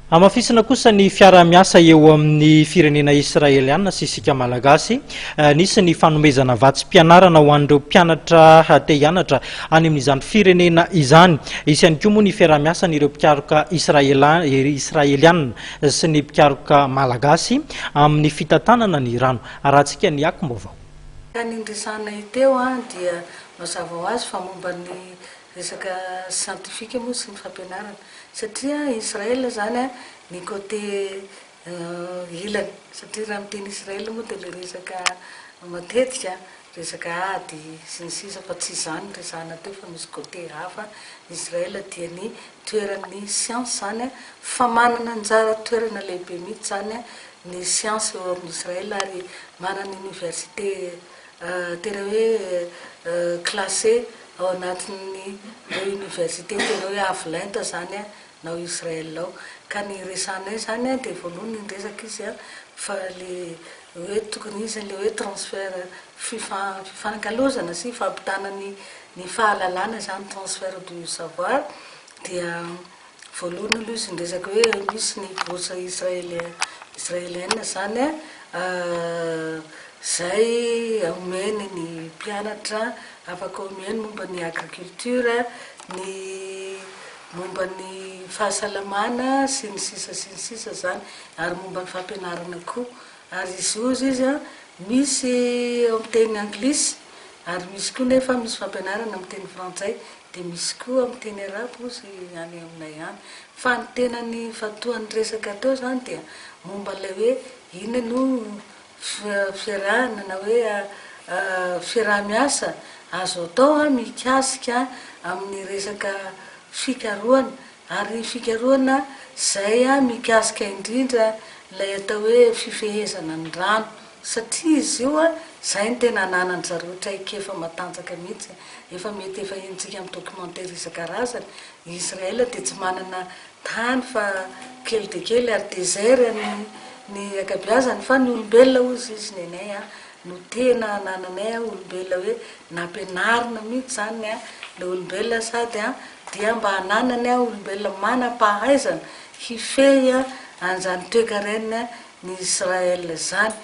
Hamafisina kosa ny fiaraha-miasa eo amin'ny firenena israeliana sy isika Malagasy. Nisy ny fanomezana vatsim-pianarana ho an'ireo mpianatra te hianatra any amin'izany firenena izany. Hisy ihany koa moa ny fiaraha-miasan'ireo mpikaroka israeliana sy ny mpikaroka malagasy amin'ny fitantanana ny rano. Arahantsika ny akom-baovao. Ka ny niresahanay teo dia mazava ho azy fa momba ny resaka siantifika moa sy ny fampianarana. Satria Israel zany ny côté ilany, satria raha miteny Israel moa dia le resaka matetika resaka ady sy ny sisa, fa tsy izany no resahana teo fa misy côté hafa. Israel dia ny toeran'ny science zany, fa manana anjara toerana lehibe mihitsy zany ny science eo amin'ny Israel, ary manana université tena hoe classé ao anatin'ny ireo université tena hoe avo lenta zany na ao Israel ao. Ka ny resahanay zany dia voalohany ny resaka izy fa le hoe tokony izy le hoe transfert, fifankalozana sy fampitana ny fahalalana zany, transfert du savoir. Dia voalohany aloha izy niresaka hoe misy ny bourse israélienne zany zay omeny ny mpianatra, afaka omeny momba ny agriculture, ny momba ny fahasalamana sy ny sisa sy ny sisa zany, ary momba ny fampianarana koa. Ary izy io izy misy amin'ny teny anglisy, ary misy koa nefa misy fampianarana amin'ny teny frantsay, dia misy koa amin'ny teny arabo izy any aminay any. Fa ny tena ny fatohan'ny resaka teo zany dia momba ilay hoe inona no fiarahana na hoe fiaraha-miasa azo atao mikasika amin'ny resaka fikarohana, ary fikarohana izay mikasika indrindra ilay atao hoe fifehezana ny rano, satria izy io izay no tena ananan-dry zareo traikefa matanjaka mihitsy. Efa mety efa henontsika amin'ny documentaire isan-karazany, Israël dia tsy manana tany fa kely dia kely ary désert ny ankabeazany, fa ny olombelona hozy izy nenay no tena anananay olombelona, hoe nampianarina mihitsy zany le olombelona, sady dia mba hananany olombelona manam-pahaizana hifehy an'izany toekarena ny Israël zany.